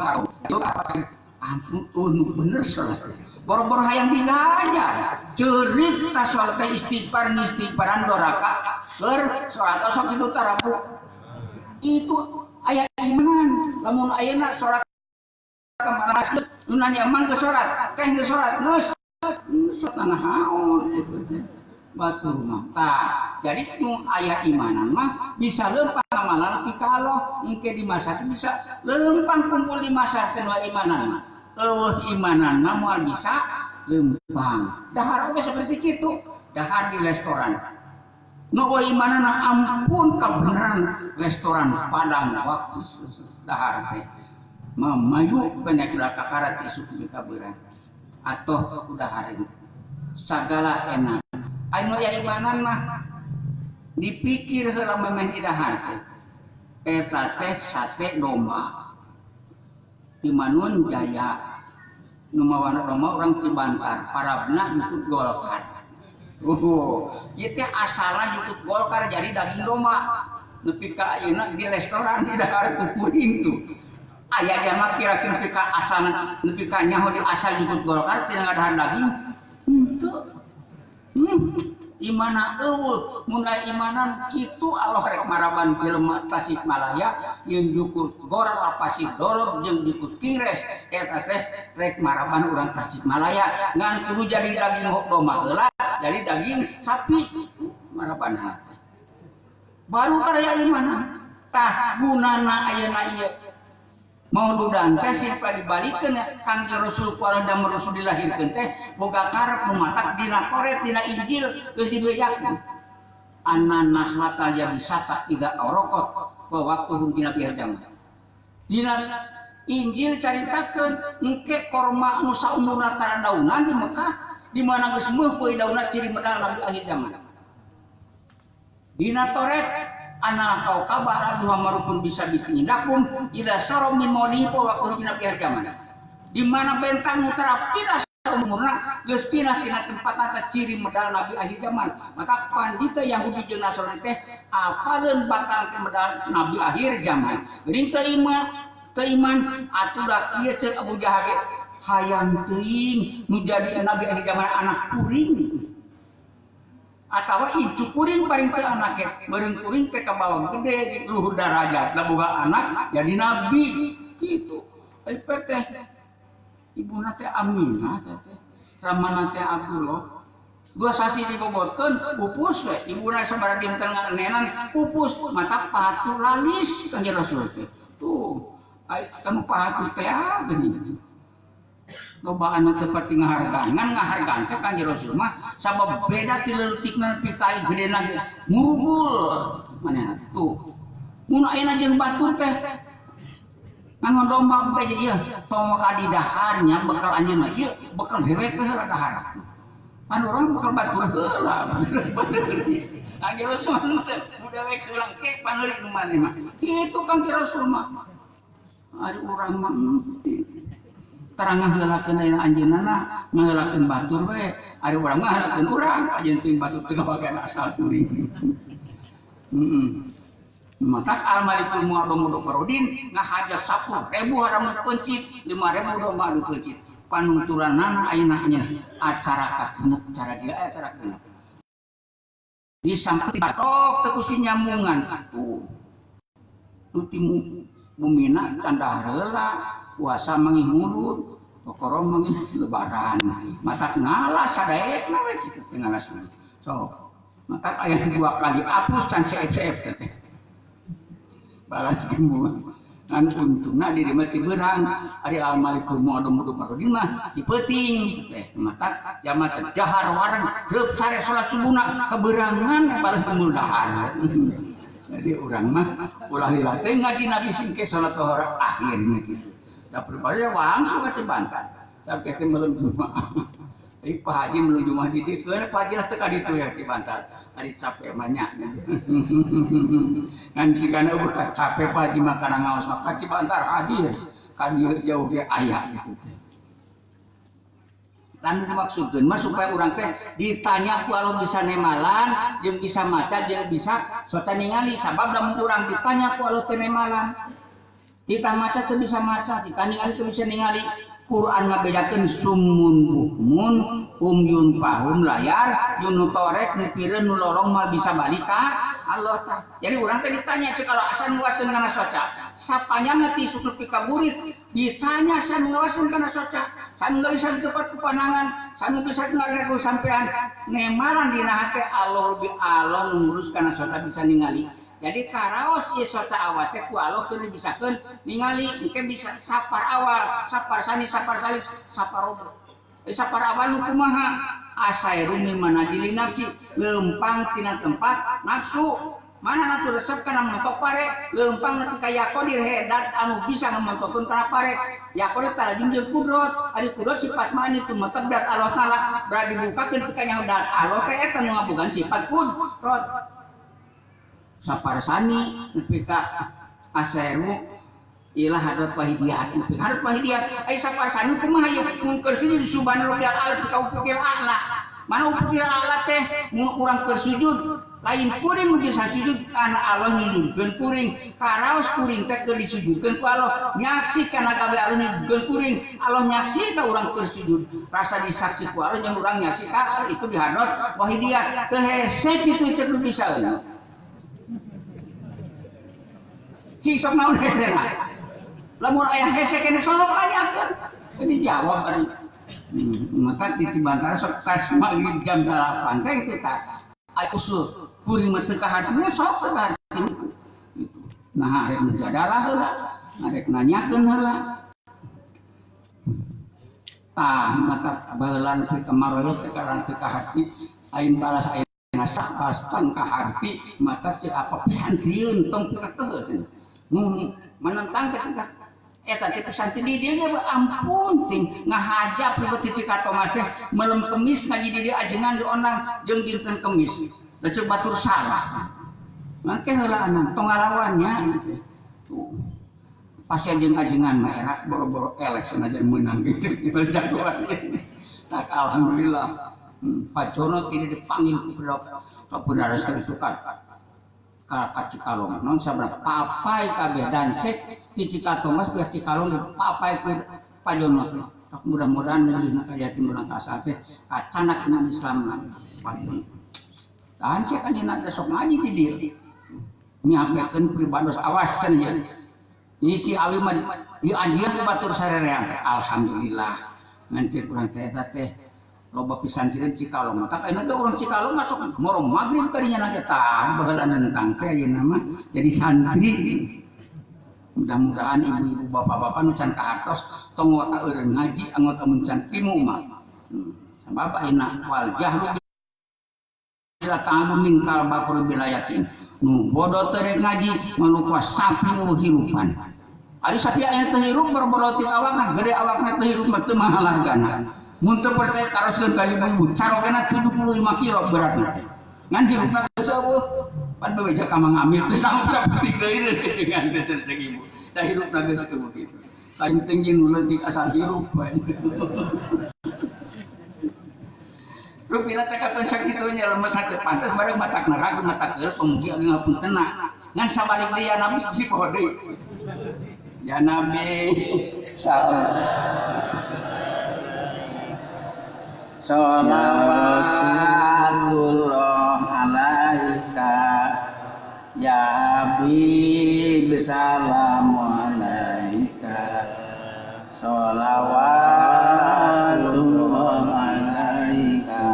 ampun nu bener salat. Boro-boro hayang digajar. Ceurik ta salat teh istighfar istighfaran dua rakaat keur salat sok kitu tarabu. Itu aya imanan. Lamun ayeuna salat ka mana nu nanya mang ke salat, teh geus salat, geus salat naon kitu teh. Batur mah. Tah, jadi nu aya imanan mah bisa lempang amalan nepi ka Allah, engke di masa bisa lempang kumpul di masa teh nu imanan mah. Eueuh imanan mah moal bisa lempang. Dahar oge seperti kitu, dahar di restoran. Nu eueuh imanan ampun kabeneran restoran Padang waktu dahar teh. Mamayu banyak udah kakarat isuk kaberan. Atoh udah hari sagala enak. Anu aya imanan mah dipikir heula memeh didahar teh. Eta teh sate domba. Di Manun Jaya nu mawana domba urang Cibantar, parabna jukut Golkar. Oh, ieu teh asalna jukut Golkar jadi daging domba. Nepi ka ayeuna di restoran di dahar ku kuring tuh. Aya jalma kira-kira nepi ka asalna nepi ka nyaho di asal jukut Golkar teu ngadahar daging. Imana eueuh mun imanan kitu Allah rek maraban jelema Tasikmalaya jeung jukut gor apasi dorog jeung jukut kingres eta teh rek maraban urang Tasikmalaya ngan kudu jadi daging domba heula jadi daging sapi maraban hate baru karya imanan tah gunana ayeuna ieu maududan teh siapa dibalikeun Kangjeng Rasul ku Allah dan Rasul dilahirkeun teh boga karep nu matak dina Taurat dina Injil geus dibejakeun anna nahlata yabisata idza araqat wa waqtuhum dina bihar zaman dina Injil caritakeun engke korma nu saumurna tara daunan di Mekah di mana geus meuh daunna ciri medal nabi akhir zaman dina Taurat anak kau kabar aduh marupun bisa bikin dakum ila sarom min maudipo wa kurjina pihak zaman di mana bentang mutara pindah umurna geus pindah tina tempat eta ciri medal nabi akhir zaman maka pandita Yahudi jeung Nasrani teh apaleun bakal medal nabi akhir zaman geuning teu iman atuh da kieu ceuk Abu Jahal ge hayang teuing nu jadi nabi akhir zaman anak kuring atawa incu kuring paling teu anake meureun kuring teh kabawa gede luhur darajat lah boga anak jadi nabi kitu ai teh ibuna teh Aminah teh ramana teh Abdullah dua sasi dibobotkeun pupus we ibuna sabaraha dinten nganenan pupus mata pahatu lalis Kangjeng Rasul teh tuh ai kanu pahatu teh geuning loba anu teu pati ngahargaan ngan ngahargaan teh Kangjeng Rasul mah sabab beda ti leutikna nepi ka gedena ge ngurugul manehna tuh mun ayeuna jeung batur teh ngan domba teh ieu tong ka didaharnya bekal anjeun mah ieu bekal dewek teh heula dahar anu urang bekal batur heula Kangjeng Rasul mah teh nu dewek heula ke paneurik nu maneh mah kitu Kangjeng Rasul mah ari urang mah terang ngaheulakeun aya anjeunna ngaheulakeun batur we ari urang mah ngaheulakeun urang anjeun teuing batur teu kabagian asal kuring matak al malikul muadom barodin ngahaja 10.000 haram peuncit 5.000 domba anu peuncit panunturanana ayeuna nya acara kagenep cara dia acara genep di samping batok teu kusi nyamungan atuh nu ti bumina can heula puasa mangih mulut kokoro mangih lebaran mata ngalas sadaekna we kitu teh ngalas so mata aya dua kali apus can CF teh balas gembungan ngan untungna di mah ti beurang ari al malikul muadom barodin mah di peuting teh mata jama teh dahar wareng reup sare salat subuhna keberangan balas gembul dahar. Jadi urang mah ulah lila teh ngaji nabi singke salat lohor akhirnya gitu. Da pribadi langsung ka Cibantar. Tapi teh melung jumaah. Tapi Pak Haji melung jumaah di dieu, Pak Haji lah teu ka ditu ya Cibantar. Ari capek mah nya. Ngan sigana eueuh capek Pak Haji mah kana ngaos ka Cibantar hadir. Ka dieu jauh ge aya gitu teh. Lan dimaksudkeun mah supaya urang teh ditanya ku Allah bisa nemalan, jeung bisa maca, jeung bisa sota ningali sabab lamun urang ditanya ku Allah teh nemalan. Kita maca teu bisa maca, kita ningali teu bisa ningali. Quran ngabedakeun summun bukmun, umyun pahum layar, yun torek nu pireun nu lolong mah bisa balik ka Allah tah. Jadi urang teh ditanya cek kalau asan nguaskeun kana soca. Sapanjang ti suku pika burit ditanya san nguaskeun kana soca. San bisa ditepat ku panangan, san bisa ngareku sampean nemaran dina hate Allah lebih Allah ngurus kana soca bisa ningali. Jadi karaos ieu soca awat teh ku Allah keur dibisakeun ningali engke bisa sapar awal, sapar sani, sapar salis, sapar robo. Sapar awal nu kumaha? Asairu min manajili nafsi, leumpang tina tempat nafsu. Mana nafsu resep kana mentok pare, leumpang nepi ka yakodir hedat anu bisa ngamentokkeun kana pare. Yakodir talajim jeung kudrot, ari kudrot sifat mah itu metep dat Allah taala, berarti dibukakeun pika nyaho dat Allah teh eta nu ngabogaan sifat kudrot. Saparsani nepi ka asairu ila hadrat wahidiyat nepi hadrat wahidiyat ai saparsani kumaha ieu mun keur sujud subhana rabbiyal a'la ka upukil a'la mana upukil a'la teh mun urang keur sujud Lain kuring bisa sujud karena Allah nyujudkeun kuring. Karaos kuring teh keur disujudkeun ku Allah. Nyaksi kana kabeh Allah nyujudkeun kuring. Allah nyaksi ka urang keur sujud. Rasa disaksi ku Allah jeung urang nyaksi ka itu di hadrat wahidiyah. Teu hese kitu teh bisa euy. Ci sok naon hesena? Lamun aya hese kene sok tanyakeun. Ini jawab ari. Maka di Cibantara sok tas maghrib jam 8 teh kitu tah. Aya usul kuring mah teu kahatinya sok teu kahati gitu. Nah arek mujadalah heula, arek nanyakeun heula. Tah mata baheula teu kamaroyot teh karana teu kahati, aing balas ayeuna pastan kahati mata teu apa pisan sieun tong teu kakeuh cenah. Menentang ketika eta teh pesantren di dieu ge ampun ting ngahajab ribet ti Cikatomas teh melem kemis ngaji di dieu ajengan diondang jeung dinten kemis. Da ceuk batur salah. Mangke heula anak tong ngalawannya gitu. Pasien jeung ajengan mah era boro-boro eleh sanajan meunang gitu jagoan. Tak alhamdulillah. Pak Jono tidak dipanggil ku saudara itu kan. Ka Cikalong non sabra papai kabeh dan sek di Cikatomas beas Cikalong papai ku Pak Jono. Mudah-mudahan dina kajati urang kasal teh kacanak iman Islam Pak Jono. Tahan sia kan dina teh sok ngaji di dieu. Nyapekeun pribados awas cenah nya. Ieu Ci Awi mah diajian ku batur sarereang. Alhamdulillah. Ngan ceuk urang teh eta teh loba pisan cieun Cikalong. Mata ayeuna teh urang Cikalong masuk morong magrib kadinya na tah baheula nentang teh ayeuna mah jadi santri. Mudah-mudahan ibu-ibu bapak-bapak nu can kahartos tong waka eureun ngaji anggota mun can ilmu mah. Sabab ayeuna wal jahlu bila ta'amu min kalbaqur bilayatin. Nu bodoh teu rek ngaji manuka sapi nu hirupan. Ari sapi aya teu hirup boro-boro ti awakna gede awakna teu hirup mah teu mahal hargana. Mun teu percaya taroskeun ka ibu-ibu, carogena 75 kilo beratna. Ngan hirupna geus eueuh, pan bebeja ka mangamil teu sanggup sapetik deui dengan teh cek ibu. Da hirupna geus eueuh kitu. Lain tinggi nu leutik asal hirup bae. Rupina cekatan sakitu nya lemes hate pantes bareng matak neraka matak geus pemugi abdi ngapuntenna. Ngan sabalik deui ya Nabi si poho deui. Ya Nabi salawatullah alaika ya Habib salamu alaika salawatullah alaika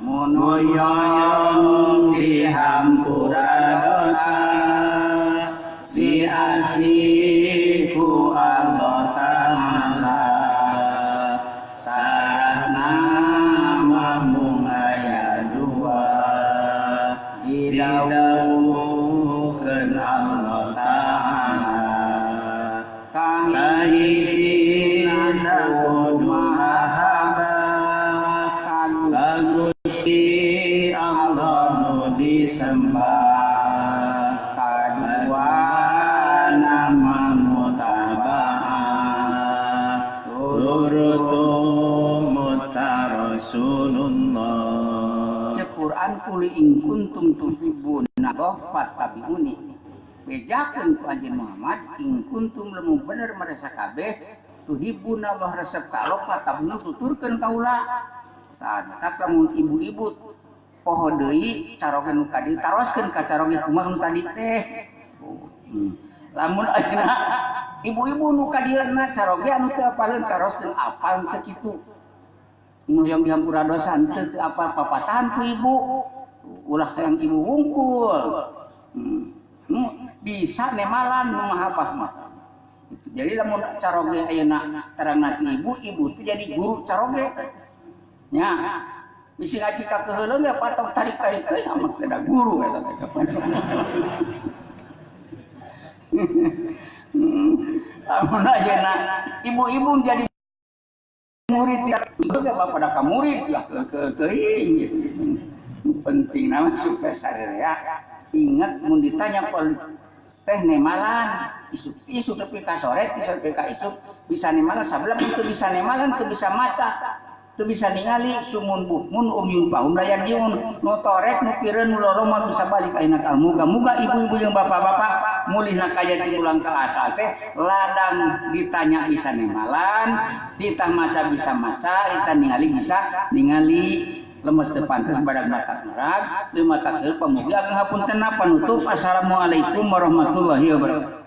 munuyong dihampura dosa si asiku Allah Ta'ala syarat nama mung aya dua didawuhkeun Allah Ta'ala kahiji kudu mahabbah ka Gusti Allah nu disembah kadua nama mutabaah turut Rasulullah. Cek Quran kul in kuntum tuhibbuna fattabi'uni. Bejakeun ku Anjeun Muhammad in kuntum lamun bener merasa kabeh tuhibbuna Allah resep ka Allah fattabi'uni tuturkeun kaula. Tah tak lamun ibu-ibu poho deui caroge nu kadi taroskeun ka caroge kumaha nu tadi teh. Lamun ayeuna ibu-ibu nu kadieuna caroge anu teu apaleun taroskeun apal teu kitu. Nu yang dihampura dosa henteu teu apal papatahan ku ibu ulah yang ibu wungkul. Bisa nemalan nu mahabah mah. Jadi lamun caroge ayeuna terangna ti ibu, ibu teh jadi guru caroge. Nya bisi ngaji ka keuheuleun ge patok tarik-tarik teh amak teh da guru eta teh. Lamun ayeuna ibu-ibu jadi murid juga bapak pada ka murid lah teuing gitu. Penting nama supaya sarerea ingat mun ditanya teh nemalan isuk isuk tepi ka sore isuk tepi ka isuk bisa nemalan sabelah teu bisa nemalan teu bisa maca Teu bisa ningali sumun bukmun umyun pahum layar jiun nu torek nu pireun nu lorong mah bisa balik ayeuna ka muga-muga ibu-ibu jeung bapak-bapak mulihna kaya ti pulang ka asal teh ladang ditanya bisa nemalan, ditah maca bisa maca, ditah ningali bisa ningali. Lemes teu pantes badag mata merag, teu mata keur pamugi ageng hapunten panutup. Assalamualaikum warahmatullahi wabarakatuh.